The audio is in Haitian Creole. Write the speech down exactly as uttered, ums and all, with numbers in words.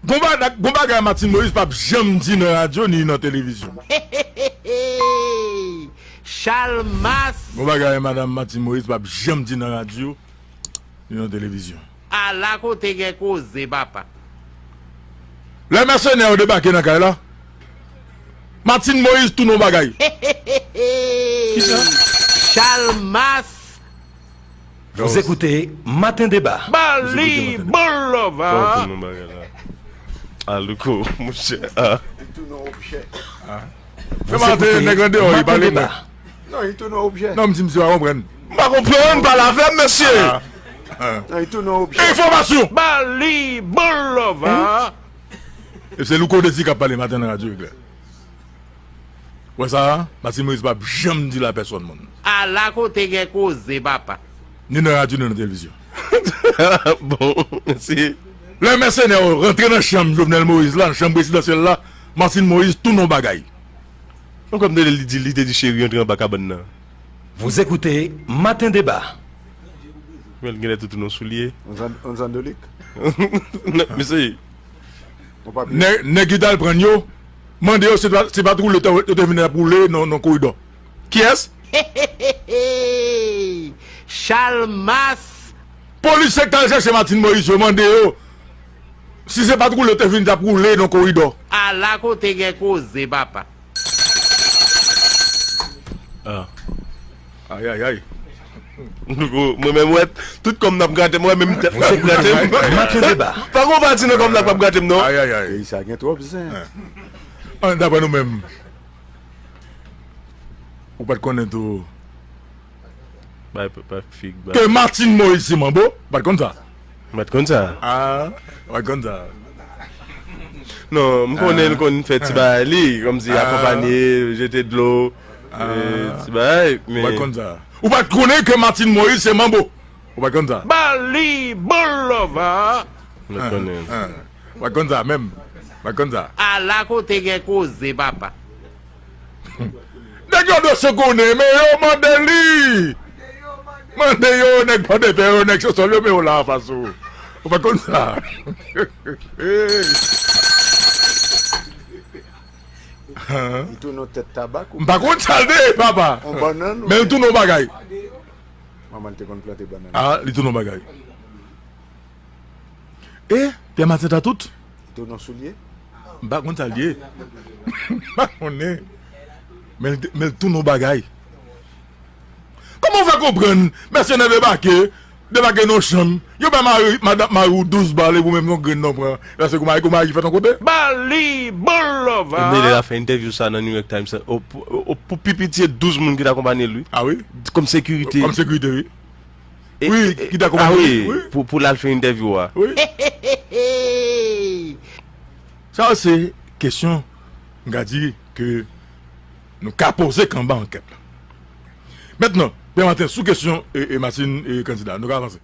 Gon ba- gon bagay Martine Moïse p ap janm di nan radyo ni nan televizyon. Chalmas. Gon bagay madanm Martine Moïse p ap janm di nan radyo ni nan televizyon. Ala kote gen koze, papa. Lè mèsenè yo debake nan kay la, Martine Moïse tounen yon bagay. Kisa? Chalmas. Vous écoutez Matin Débat. Bali, bon lova. Alouko, monchè. Ah. Fè maten nèg an deyò, li pale mwen. Non, li tounen objè. Non, m di misye pa konprann. M pa konprann, pale avè m, mesye. Ah. Non, li tounen objè. Enfòmasyon. Bali, bon lova. E se Louko Desi k ap pale maten nan radyo Eklè. Wè sa a, Martine Moïse p ap janm di la pèsòn moun. Ala kote gen koze, papa. Ni nan radyo, ni nan televizyon. Bon, mèsi. Lè mèsenè yo rantre nan chanm Jovenel Moïse la, nan chanm prezidansyèl la, Martine Moïse tounen yon bagay. Mwen kwè m tande li di, li te di cheri antre anba kabann nan. Vous écoutez Matin Débat. Men l genlè tou tounen yon soulye. On zandolik. Mesye. Nèg ki t al pran yo, mande yo si se pa t woule yo te vin ap woule nan koridò. Kiyès? Chalmas. Polisye k t al chèche Martine Moïse yo, mande yo si se pa t woule yo te vin ap woule nan koridò. Ala kote gen koze, papa. Ah. Ayayay. Mwen menm, wè, tout kòm n ap grate m, wè, menm tèt la ap grate m. Matin Débat. Pa gen yon pati nan kòm la k ap grate m, non. Ayayay. Peyi sa gen twòp zen. An, daprè nou menm, ou pa t konnen tou. Bay, bay fig, bay. Ke Martine Moïse se manbo, ou pa t konn sa? M pa t konn sa. Ah, ou pa t konn sa. Non, m konnen l konn fè ti bagay li, kòmsi akonpanye, jete dlo, eh, ti bagay, men. Ou pa t konn sa. Ou pa t konnen ke Martine Moïse se manbo? Ou pa t konn sa. Bali, bon lova. M pa t konnen. Ou pa t konn sa menm. Ou pa t konn sa. Ala kote gen koze, papa. Nèg yo dwe se konnen, men yo mande li. Mande yo, nèg pòdepè yo, nèg sosòl yo, men yo la anfas ou. Ou pa t konn sa. Li tounen yon tèt tabak ou... M pa konn sa l te ye, papa. Yon bannann ou... Men l tounen yon bagay. Manman l te konn plante bannann. Ah, li tounen yon bagay. E, Pyè Maten Tatout? Li tounen yon soulye? M pa konn sa l ye. M pa konnen. Men l te- men l tounen yon bagay. Kòman w fè konprann mèsenè debake, debake nan yon chanm, yo bay mari, madanm, mari w douz bal epi w menm yon grenn non pran. Paske ou mari, ou mari ki fèt yon kote? Bali, bon lova. Ebyen, lè l ap fè entèvyou sa nan New York Times, o, pou, o, pou pi piti, se douz moun ki t akonpanye l, wi. Ah wi? Kòm sekirite. Kòm sekirite, wi. E, wi, e, ki ta ah, kòmanse, wi, wi, pou, pou l al fè entèvyou a. Wi. Sa yo se kesyon, m ka di, ke nou ka poze k anba ankèt la. Mentnan, Pyè Maten, sou kesyon, e, e, Martine, e, kandida, nou ka avanse.